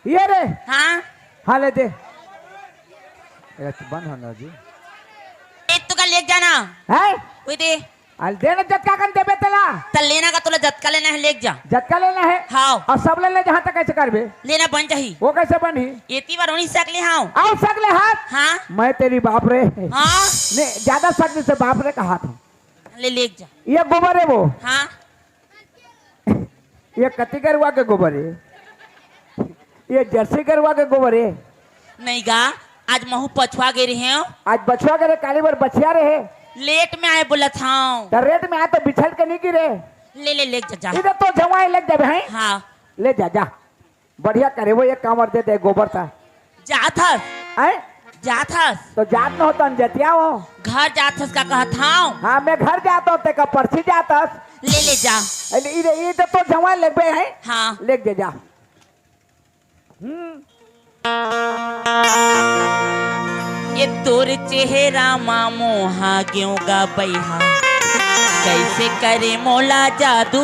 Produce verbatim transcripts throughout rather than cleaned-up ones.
ये रे। हाँ। हाँ, ले दे। ए, तू बंद हो ना जी। ए, तू का लेके जाना। है? वही दे। अल दे ना, जतका कन देबे तेला। त लेना का तोला जतका लेना हे, लेके जा। जतका लेना हे? हाँ। अउ सब ले ले जहाँ तक कैसे करबे? लेना बन जाही। वो कैसे बनही? एती बार उन्हीं सकले हाँ। अउ सकले हाथ? हाँ। मैं तेरी बाप रे। हाँ। ने, ज्यादा सकले से बाप रे कहा था। ले, लेके जा। ये गोबर हे वो। हाँ। ये कति गरुवा के गोबर हे? ये जर्सी गरुवा के गोबर हे? नहीं गा, आज महू पछुआ गे रहेंव। आज बछुआ गे रहे, काली बर बछिया रहे। लेट में आए बोलत हंव। त लेट में आए त बिछल के नहीं गिरे। ले, ले, लेके जा, जा। इधर तो जवाई लेके जाबे हैं। हाँ। ले जा, जा। बढ़िया करे वो, एक कांवर दे दे गोबर था। जात हस? हैं? जात हस? तो जात न होता न जतिया हो। घर जात हस का कहत हंव? हाँ, मैं घर जात हंव, तेका पर्ची जात हस। ले, ले जा। अरे, इधर, इधर तो जवाई लेके हैं। हाँ। लेके जा। हम्म। ये तोर चेहरा मा मोहा गेव गा बइहा, कैसे करे मोला जादू।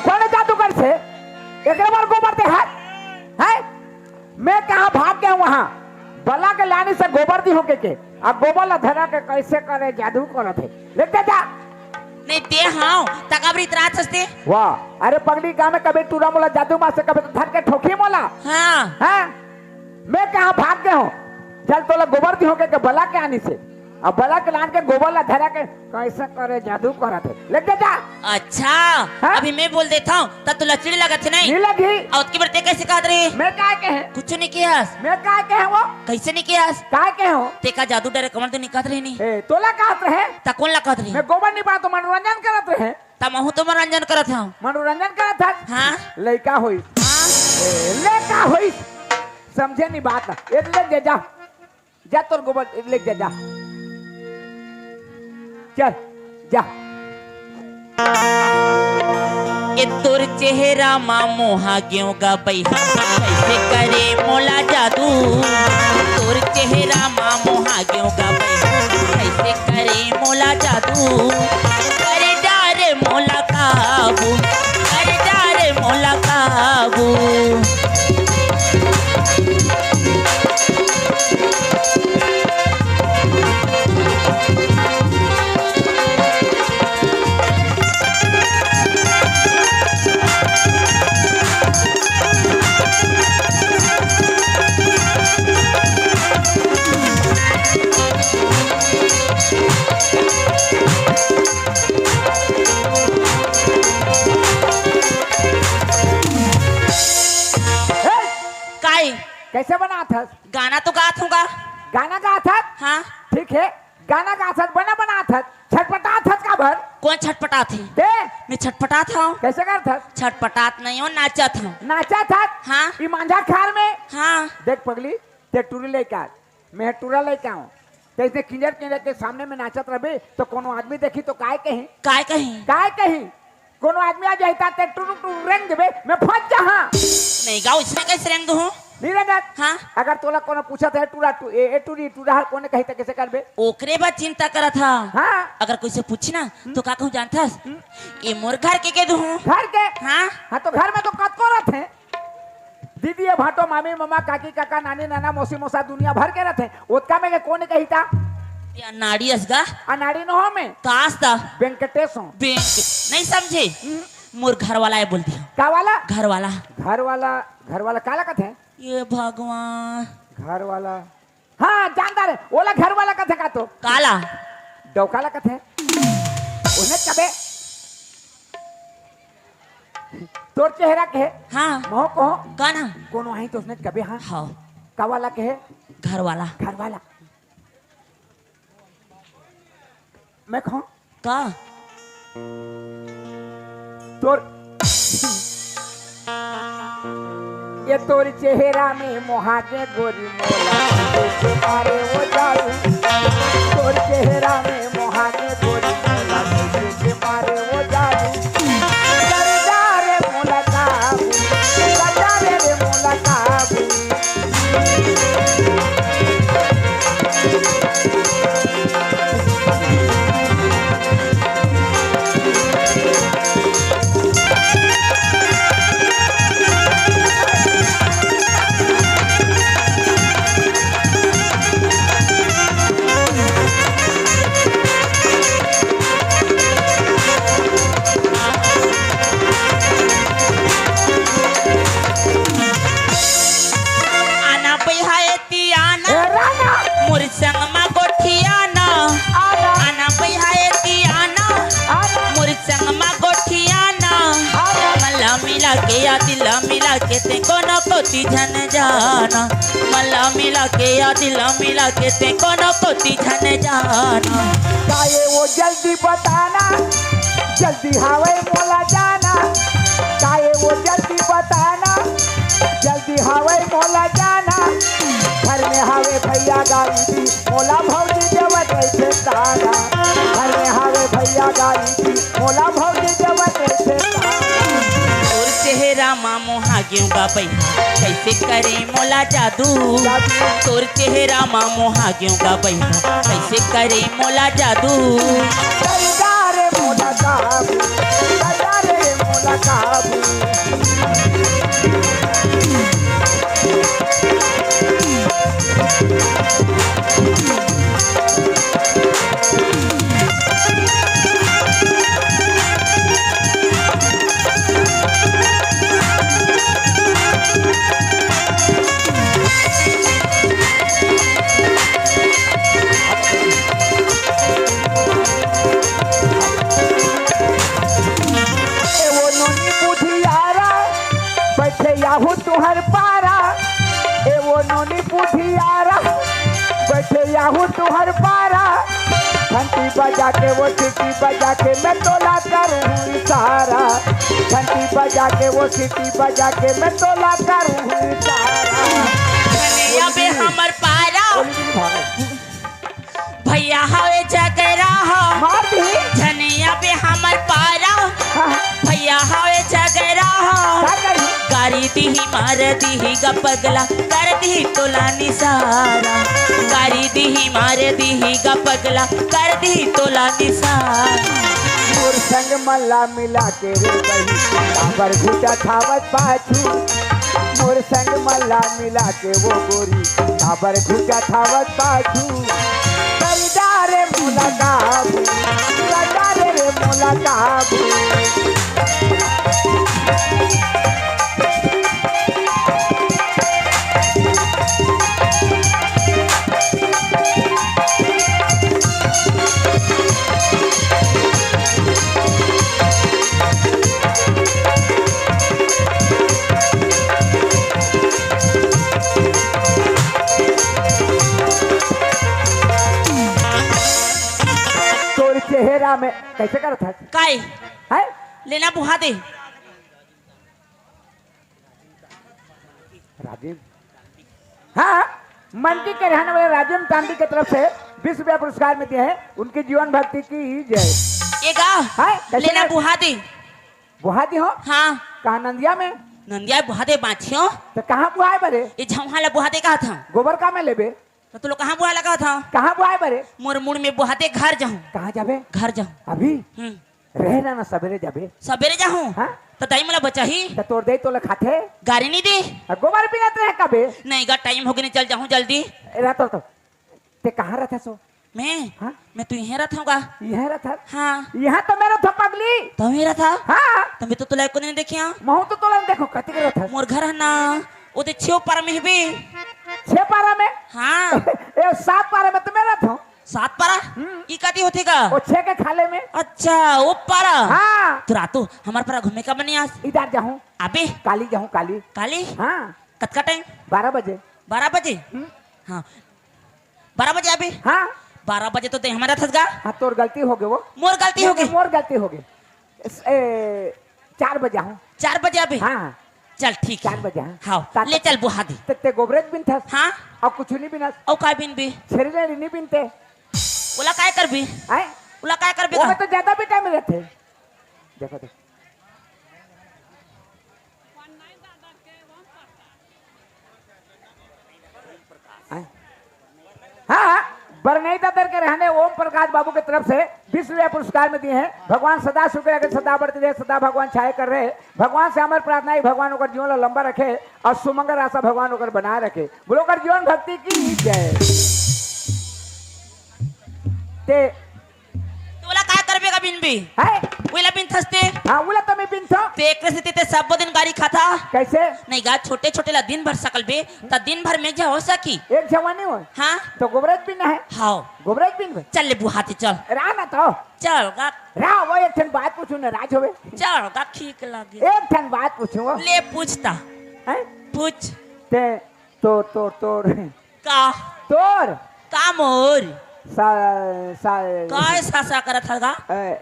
कोन जादू करथे? एकरे बर गोबर दे हाथ, हैं? मैं कहाँ भाग गे हंव वहाँ? बला के लानी से गोबर दिहूं कहिके, अउ गोबर ला धरा के कैसे करे जादू करत हे। लेके जा। नहीं दे हंव, त काबर इतरात हस ते? वाह, अरे पगली, गाँव में कबे टूरा मोला जादू मार से कबे तो धर के ठोकी मोला। हाँ। हाँ? मैं कहाँ भाग गे हंव? चल तोला गोबर दिहूं कहिके बला के आनी से। अब बला के लान के गोबर ला धरा के कैसे करे जादू करत हे। लेके जा। अच्छा, हाँ? अभी मैं बोल देत हंव, त तोला चिढ़ लगत हे नहीं? नहीं लगी। अउ ओतकी बर ते कैसे कहत रहे? मैं काय कहे? कुछ नहीं किहस। मैं काय कहे वो? कैसे नहीं किहस? काय कहे हो? ते का जादू डरे कमर तो नहीं कहत रहे नहीं? ए, तोला कहत रहे? त कोन ला कहत रहे? मैं गोबर नहीं पातो, मनोरंजन करत रहे। त महू तो मनोरंजन करत हंव। मनोरंजन करत हस? हाँ। लइका होइस। हाँ। ए, लइका होइस। समझे नहीं बात ला। ए, लेके जा, जा। जा तोर गोबर लेके जा, जा। चल, जा। ए तोर चेहरा मा मोहा गेव गा बइहा, कैसे करे मोला जादू। तोर चेहरा मा मोहा गेव गा बइहा, कैसे करे मोला जादू। कर डारे मोला काबू, कर डारे मोला काबू। काई? कैसे बनात हस? गाना तो गात हूँ गा। गाना गात हस? हाँ। ठीक है, गाना गात हस, बना बनात हस, छटपटात हस काबर? कोन छटपटात हे? ते? मैं छटपटात हूँ। कैसे करत हस? छटपटात नहीं हूँ, नाचत हूँ। नाचत हस? हाँ। ई मांझा खार में? हाँ। देख पगली, ते टूरी लइका, मैं टूरा लइका हूँ। ते अइसने किंजर किंजर के सामने में नाचत रहबे तो कोनो आदमी देखही तो काय कही? काय कही? काय कही? कोनो आदमी आ जाही त ते टुरुक टुरुक रेंग देबे, मैं फंस जाहां। नहीं गा, अइसने कैसे रेंग दूँ? नहीं रेंगत। हाँ। अगर तोला कोनो पूछत हे, "टूरा, टू-, ए, ए टूरी, टूरा हर कोने कही?" त कैसे करबे? ओकरे बर चिंता करत हा। हाँ। अगर कोई से पूछी ना, हम्म। तो का कहूँ जानथस? हम्म। ए मोर घर के कह दूँ। घर के? हाँ। हाँ, तो घर में तो कतको रथे। दीदी, ए भांटो, मामी, ममा, काकी, काका, नानी, नाना, मौसी, मौसा, दुनिया भर के रथे। ओतका में के कोन कही ता? ये अनाड़ी अस गा। अनाड़ी न हो मैं। कास ता? वेंकटेश हो। बैंक। नहीं समझे? हम्म। मोर घर वाला हे बोल दिया। का वाला? घर वाला। घर वाला, घर वाला काला कथे? ये भगवान। घर वाला। हाँ, जानदार हे। ओला घर वाला कथे का तो? काला? डौका ला कथे। ओने कबे तोर चेहरा के हे? हाँ। महो कहो। का ना? कोनो आही तो ओसने कबे, हाँ? हाँ। का वाला के हे? घर वाला। घर वाला। मैं कहूँ? का? तोर ये तोर चेहरा में मोहा के गोरी मोला, कैसे मारे वो जादू। तोर चेहरा में मोहा के गोरी मोला, कैसे मारे वो जादू। कर जा रे मोला काबू, कर जा रे, रे मोला काबू। कोती झन जाना, मन ला मिला के या दिल ला मिला के, ते कोनो कोती झन जाना। काये वो जल्दी बताना, जल्दी हावय मोला जाना। काये वो जल्दी बताना, जल्दी हावय मोला जाना। घर में हावे भैया गाड़ी दी, मोला भौजी देवत रहिथे ताना। घर में हावे भैया गाड़ी दी, मोला भौजी देवत रहिथे ताना। तोर चेहरा मा मोहा गेंव गा बइहा, कइसे करे मोला जादू। जादू। तोर चेहरा मा मोहा गेंव गा बइहा, कइसे करे मोला जादू। कइदा रे मोला काबू, कइदा रे मोला काबू। ए वो नोनी बुधियारा, बइठे याहू तुंहर पारा। ए वो नोनी बुधियारा, बइठे याहू तुंहर पारा। घंटी बजा के वो सीटी बजा के मैं तोला करूँ इशारा। घंटी बजा के वो सीटी बजा के मैं तोला करूँ इशारा। झनिया बे हमर पारा। बोली दीदी भाई। भैया हवे झगरा हो। मार दी। झनिया बे हमर पारा। हाँ। भैया हवे झगरा हो। का करी? गारी दिही मार दिही गा पगला, कर दिही तोला निसारा। गारी दिही मार दिही गा पगला, कर दिही तोला निसारा। मोर संग मन ला मिला के रे बही, काबर घुटत हावत पाछू। मोर संग मन ला मिला के वो गोरी, काबर घुटत हावत पाछू। कइदा रे मोला काबू, कइदा रे मोला काबू। तोर चेहरा में कइसे करत हस? काय? हैं? लेना बुहा दे। राजिम। हाँ, मंडी के रहने वाले राजिम तांडी की तरफ से बीस रुपया पुरस्कार में दिए हैं, उनकी जीवन भक्ति की जय। ए गा, हाँ, कैसे लेना कर-, बुहा दे। बुहा दी हो? हाँ। कहाँ नंदिया में? नंदिया बुहा दे बाछियो। तो कहाँ बुहाए बरे? ए झौहा ला बुहा दे कहा था। गोबर का में लेबे? तो तू लोग कहाँ बुहाए लगा था? कहाँ बुहाए बरे? मोर मुड़ में बुहा दे, घर जाहूँ। कहाँ जाबे? घर जाहूँ। अभी? हम्म। रहे ना, ना, सबेरे जाबे। सबेरे जाहूँ? हाँ। तो दाई मोला बचाही? तो तोर दाई तोला खाथे? गारी नहीं दे। आ, गोबर बिनत रहे कबे? नहीं गा, टाइम हो गया, नहीं, चल जाहूँ जल्दी। ए, रह तो, तो। ते कहाँ रहत हस ओ? मैं? हाँ? मैं तो इहें रहत हँव गा। इहें रहत हस? हाँ। इहाँ तो मैं रहत हँव पगली। तो मैं रहत हस? हाँ। तो मैं तो तोला एको नहीं देखिया। महूँ तो तोला नहीं देखों, कति के रहत हस? मोर घर है ना, ओ दे छेव पारा में हवे। छेव पारा में? हाँ। ए, सात पारा में तो मैं रहत हँव। सात पारा? हम्म। ई कती होथे गा? ओ छे के खाले में। अच्छा, ओ पारा। हाँ। तो रातो हमर पारा घूमे का बने आस? इधर जाहूँ। अबे। काली जाहूँ, काली। काली? हाँ। कतका टाइम? बारह बजे। बारह बजे? हम्म। हाँ। बारह बजे अबे? हाँ। बारह बजे तो ते हमर रहत हस गा। हाँ, तोर गलती हो गे वो। मोर गलती हो गे? मोर गलती हो गे। ए, चार बजे आहूँ। चार बजे अबे? हाँ, हाँ। चल, ठीक है। चार बजे, हाँ। हाँ, ता-, ले चल बुहा दे। ते, ते गोबरेच बिनथस। हाँ। अउ कुछु नहीं बिनस। अउ काय बिनबे? छेरी लेड़ी नहीं बिनते। ओला काय करबे? आय? ओला काय करबे ओमे का? तो ज्यादा भी टाइम रहते। देखो, देखो। आय? हाँ, हाँ, बरनई ददर के रहने ओम प्रकाश बाबू के तरफ से बीस रुपया पुरस्कार में दिए हैं। भगवान सदा सुख रखे, सदा बढ़ती रहे, सदा भगवान छाया कर रहे। भगवान से हमर प्रार्थना है, भगवान ओकर जीवन ला लंबा रखे और सुमंगल रास्ता भगवान ओकर बनाए रखे। बोलो, ओकर जीवन भक्ति की जय। ते तोला काय करबे का बिनबे? हैं? ओला बिनथस ते? हाँ, ओला तो मैं बिनथों। ते एकरे सेती ते सब दिन गारी खाता? कैसे? नहीं गा, छोटे-छोटे ला दिन भर सकलबे, त दिन भर में एक झन हो सकी। एक झन नहीं हो? हाँ। तो गोबरेच बिनना है? हाँ। गोबरेच बिनबे? चल ले बुहा दे, चल। रहा ना तो। चल गा। रहा, वो एक ठन बात पूछूँ, नाराज होबे। चल गा, ठीक लागे। एक ठन बात पूछूँ वो। ले पूछता। हैं? पूछ। ते तोर तोर तोर का? तोर का मोर? सा, सा, का ऐसा सा करत हगा? ए,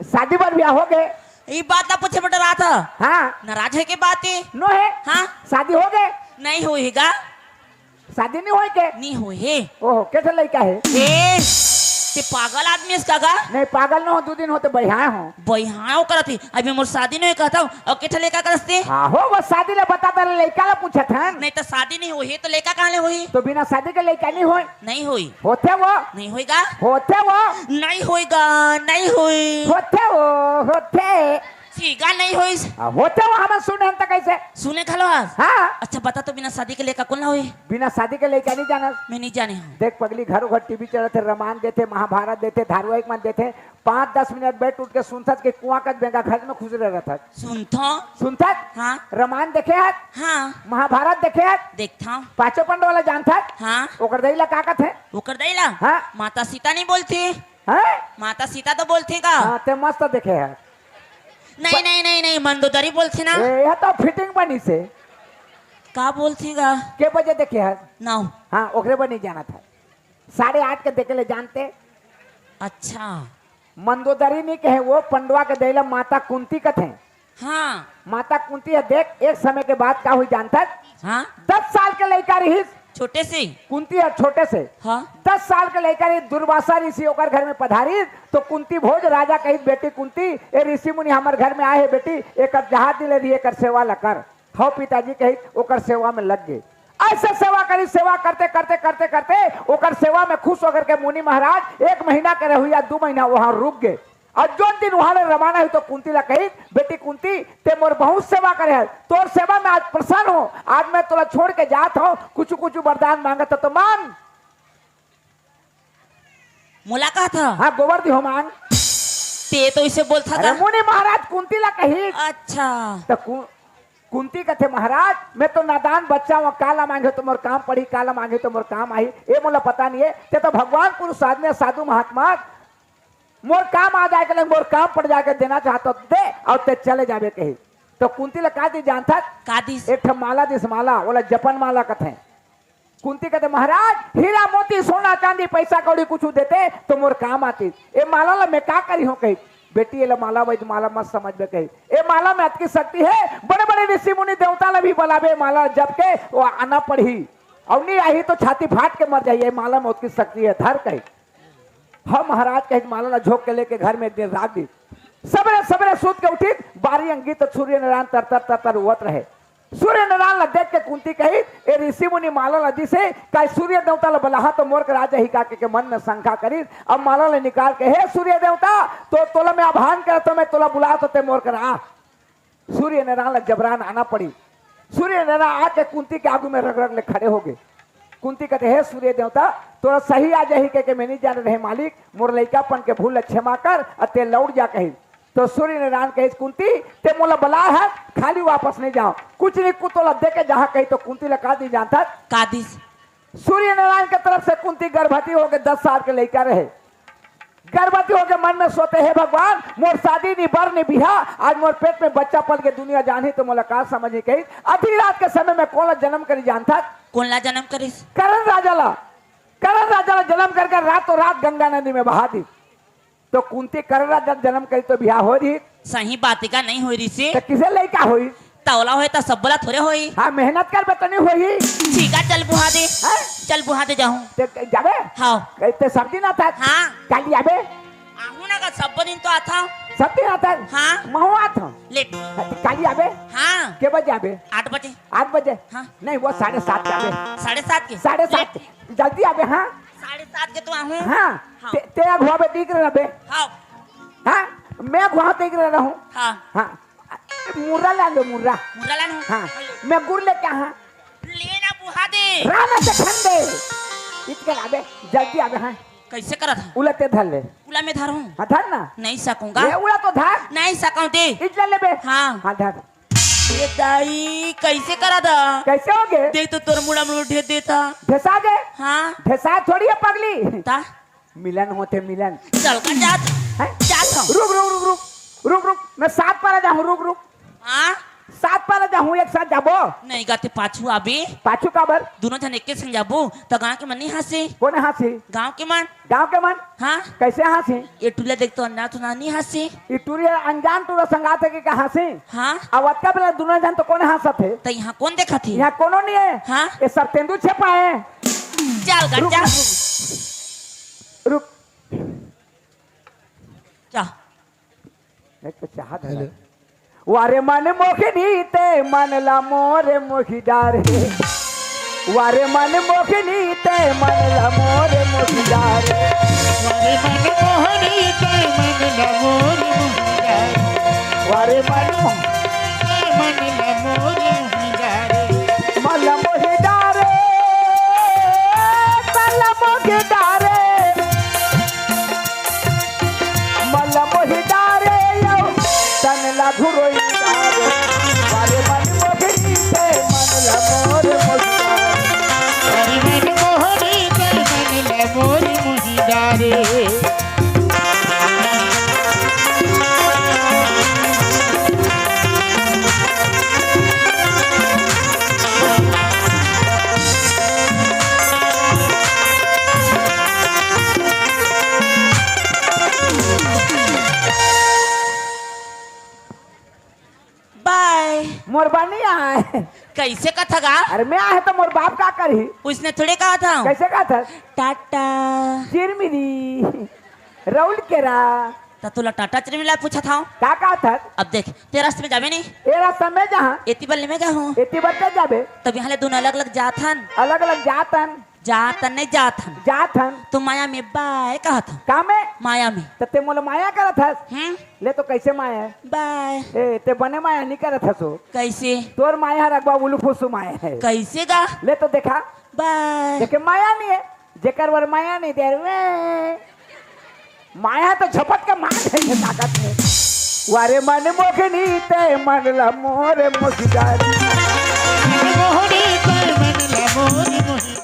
शादी बर ब्याह हो गए? ई बात ला पूछे बर डरात ह। हाँ। नाराज होय के बात हे? नो हे। हाँ। शादी हो गए? नहीं होय हे गा। शादी नहीं होय के? नहीं होय हे। ओहो, के ठे लइका हे? ए, ते पागल आदमी हस का गा? नहीं, पागल न हो, दू दिन होते बहियाए हो। बहियाए हो करत ही। अभी मोर शादी नहीं होय कहत हूँ, अउ के ठे लइका करस ते? हाँ हो, वो शादी ले बता दे, लइका ला पूछत हन। नहीं तो शादी नहीं होय हे तो लइका कहाँ ले होही? तो बिना शादी के लइका नहीं होय। नहीं होय। होथे वो। नहीं होय गा। होथे वो। नहीं होय गा, नहीं होय। होथे वो, होथे। सीगा नहीं होइस। आ, होथे वो, हमन सुने हन त कैसे? सुने घलो हस? हाँ। अच्छा बता तो, बिना शादी के लइका कोन ला होही? बिना शादी के लइका नहीं जानस? मैं नहीं जाने हूँ। देख पगली, घर घर टीवी चलत हे, रामायण देथे, महाभारत देथे, धारावाहिक मन देथे, पाँच दस मिनट बैठ उठ के सुनथस के कुआं कस बेंगा घर में खुसरे रहथस। सुनथो। सुनथस? हाँ। रामायण देखे हस? हाँ। महाभारत देखे हस? देखथो। पांचों पांडव ला जानथस? हाँ। ओकर दई ला का कथे? ओकर दई ला? हाँ। माता सीता नहीं बोलथे? हाँ? माता सीता तो बोलथे का? हाँ, ते मस्त देखे हस। नहीं, नहीं, नहीं, नहीं, मंदोदरी बोलथे ना। ए, यह तो फिटिंग बनी से। का बोलथे गा? के बजे देखे हस? नौ। हाँ, ओकरे बर नहीं जानत हस। साढ़े आठ के देखे ले जानते। अच्छा। मंदोदरी नहीं कहे, वो पंडवा के दई ला माता कुंती कथे। हाँ। माता कुंती ह, देख, एक समय के बाद का हुई जानथस? हाँ। दस साल के लइका रहिस। छोटे से? कुंती ह छोटे से। हाँ। दस साल के लइका रहिस, दुर्वासा ऋषि ओकर घर में पधारिस, तो कुंती भोज राजा कहिस, "बेटी कुंती, ए ऋषि मुनि हमर घर में आए हे बेटी, एकर जहाँ दिले रही, एकर सेवा ल कर।" "हव पिताजी," कहिस, ओकर सेवा में लग गे। ऐसे सेवा करिस, सेवा करते, करते, करते, करते, ओकर सेवा में खुश होकर के मुनि महाराज एक महीना के रहुइया दू महीना वहाँ रुक गे। अउ जोन दिन उहाँ ले रवाना होही तो कुंती ला कहिस, "बेटी कुंती, ते मोर बहुत सेवा करे हस, तोर सेवा में आज प्रसन्न हों, आज मैं तोला छोड़ के जात हूँ, कुछु कुछु वरदान मांगत हस तो मांग।" मोला कहत हस? हाँ, गोबर दिहो मांग। ते तो इसे बोलथस अरे का? मुनि महाराज कुंती ला कहिस। अच्छा। त कु-, कुंती कथे, "महाराज, मैं तो नादान बच्चा हूँ, काला मांगे तो मोर काम पड़ी, काला मांगे तो मोर काम आही, ए मोला पता नहीं है, ते तो भगवान पुरुष आदमी, साधु महात्मा, मोर काम आ जाए के लगे, मोर काम पड़ जाए के देना चाहत हस दे, अउ ते चले जाबे," कहिस। तो कुंती ला का दिस जानथस? का दिस? एक ठे माला दिस, माला, ओला जपन माला कथे। कुंती कथे, "महाराज, हीरा मोती, सोना चांदी, पैसा कौड़ी कुछु देते तो मोर काम आतिस। ए माला ला मैं का करिहूँ?" कहिस, "बेटी, एला माला वैद माला मत समझबे," कहिस। "ए माला में अतकी शक्ति हे, बड़े-बड़े ऋषि मुनि देवता ला भी बलाबे, ए माला जप के वो आना पड़ही, अउ नहीं आही तो छाती फाट के मर जाही। ए माला में ओतकी शक्ति हे, धर," कहिस। "हाँ महाराज," कहिस, माला ला झोंक के लेके घर में एक दिन राख दिस। सबेरे सबेरे सूत के उठिस, बारी अंगी तो सूर्य नारायण तर तर तर तर रोवत रहे। सूर्य नारायण ला देख के कुंती कहिस, "ए ऋषि मुनि माला ला दिस हे, का सूर्य देवता ला बलाहूँ तो मोर करा आ जाही का?" के, के मन में शंका करिस। अब माला ला निकाल के, "हे सूर्य देवता, तो तोला मैं आह्वान करत हूँ, मैं तोला बुलात हूँ, ते मोर करा आ।" सूर्य नारायण ला जबरान आना पड़ी। सूर्य नारायण आके कुंती के आगू में रग रग ले खड़े हो गे। कुंती कथे, "हे सूर्य देवता, तोला सही आ जाही के, के मैं नहीं जाने रहे मालिक, मोर लइकापन के भूल ला क्षमा कर, अउ ते लौट जा," कहिस। तो सूर्य नारायण कहिस, "कुंती, ते मोला बलाए हस, खाली वापस नहीं जाओं, कुछ नहीं, कुछ तोला दे के जाहूँ," कहिस। तो कुंती ला का दिस जानथस? का दिस? सूर्य नारायण के तरफ से कुंती गर्भवती हो गे, दस साल के लइका रहे, गर्भवती हो गे मन में सोचे, "हे भगवान, मोर शादी नहीं, बर नहीं, बिहा, आज मोर पेट में बच्चा पल के दुनिया जानही तो मोला का समझही," कहिस। आधी रात के समय में कोन ला जन्म करिस जानथस? कोन ला जन्म करिस? करण राजा ला। करण राजा ला जन्म करके रातों रात गंगा नदी में बहा दिस। तो कुंती करण राजा जन्म करिस तो बिहा होय रहिस? सही बात हे का, नहीं होय रहिस? तो किसे लइका होइस? तौला होय त सब्बो ला थोरे होही। हाँ, मेहनत करबे त नहीं होही। ठीक हे, चल बुहा दे। हाँ? चल बुहा दे जाहूँ। ते जाबे? हाँ। ते सब दिन आथस? हाँ। काली आबे? आहूँ ना का, सब्बो दिन तो आथों। सब दिन आथस? हाँ। महूँ आथों। लेट। काली आबे? हाँ। के बजे आबे? आठ बजे। आठ बजे? हाँ। नहीं, वो साढ़े सात के आबे। साढ़े सात के? साढ़े सात। लेट। जल्दी आबे, हाँ? साढ़े सात के तो आहूँ। हाँ। हाँ। ते, ते अगुवाबे, ठीक रहबे। हाँ। हाँ? मैं अगुवाहूँ, ठीक रहूँ। हाँ। हाँ। मुर्रा लान दे, मुर्रा। मुर्रा लान हो? हाँ। मैं गुर लेके आहूँ। ले ना बुहा दे। राना से ठंडे। इतके आबे, जल्दी आबे, हाँ। कैसे करत हे? उला ते धर ले। उला मैं धरहूँ? हाँ, धर ना। नहीं सकूँगा। ले उला तो धर। नहीं सकूँ दे। इतला लेबे। हाँ। हाँ, धर। ए दाई, कैसे करत हे? कैसे हो गे? देख तो तोर मुड़ा मुड़ा ढेर देत हे। ढेसा गे? हाँ। ढेसा थोड़ी हे पगली। ता? मिलन होथे, मिलन। चल का जात? हैं? जात हूँ। रुक, रुक, रुक, रुक। रुक, रुक। मैं सात पारा जाहूँ, रुक, रुक। हाँ? साथ पाला जाहूँ, एक साथ जाबो। नहीं गा, ते पाछू आबे। पाछू काबर? दूनों झन एके संग जाबो, त गाँव के मन नहीं हाँसी। कोन हाँसी? गाँव के मन। गाँव के मन? हाँ। कैसे हाँसी? ये टुरा देख तो अन्ना तो ना नहीं हाँसी। ये टुरा अनजान टुरा संगात हे कि का हाँसी? हाँ। अब अतका बेला दूनों झन तो कोन हाँसत हे? त यहाँ कोन देखत हे? यहाँ कोनो नहीं हे। हाँ। ये सब तेंदू छेपा हे। चल गा, रुक, चल। रुक। चल। एक तो चाहत है हेलो। ना। वारे मन मोहिनी ते मन ला मोर मोहि डारे। वारे मन मोहिनी ते मन ला मोर मोहि डारे। वारे मन मोहिनी ते मन ला मोर मोहि डारे। वारे मन मोह- ते मन ला मोर मोहि डारे। मन मोहि डारे। मन मोहि डारे। मल मोहि डारे यौ, तन ला घुरोई डारे। वारे मन मोहिनी ते मन ला मोर मोहि डारे। वारे मन मोहिनी ते मन ला मोर मोहि डारे। बाय। मोर बा नहीं आय। कैसे कथा गा? अरे मैं आहे तो मोर बाप का करही? उसने थोड़े कहा था। कैसे कहा था? टाटा। चिरमिरी। रउल केरा। त तोला टाटा चिरमिरी ला पूछा था। का कहा था? अब देख, तेरा रास्ते में जाबे नहीं। ए रास्ता में जहाँ। एती बल्ले में गया हूँ। एती बल्ले जाबे। तब यहाँ ले दोनों अलग-अलग जात हन। अलग-अलग जात हन। जात हन, नहीं जात हन। जात हन। तो माया में बाय कहत हन। का में? माया में। त ते मोला माया करत हस? हम्म। ले तो कैसे माया हे? बाय। ए, ते बने माया नहीं करत हस हो। कैसे? तोर माया हर अगवा उलू फुसू माया हे। कैसे गा? ले तो देखा। बाय। देखे माया नहीं हे। जेकर बर माया नहीं दे रे। माया तो झपट के मार देथे ताकत में। वारे मन मोहिनी ते मन ला मोर मोहि डारे। मोहिनी ते मन ला मोर मोहि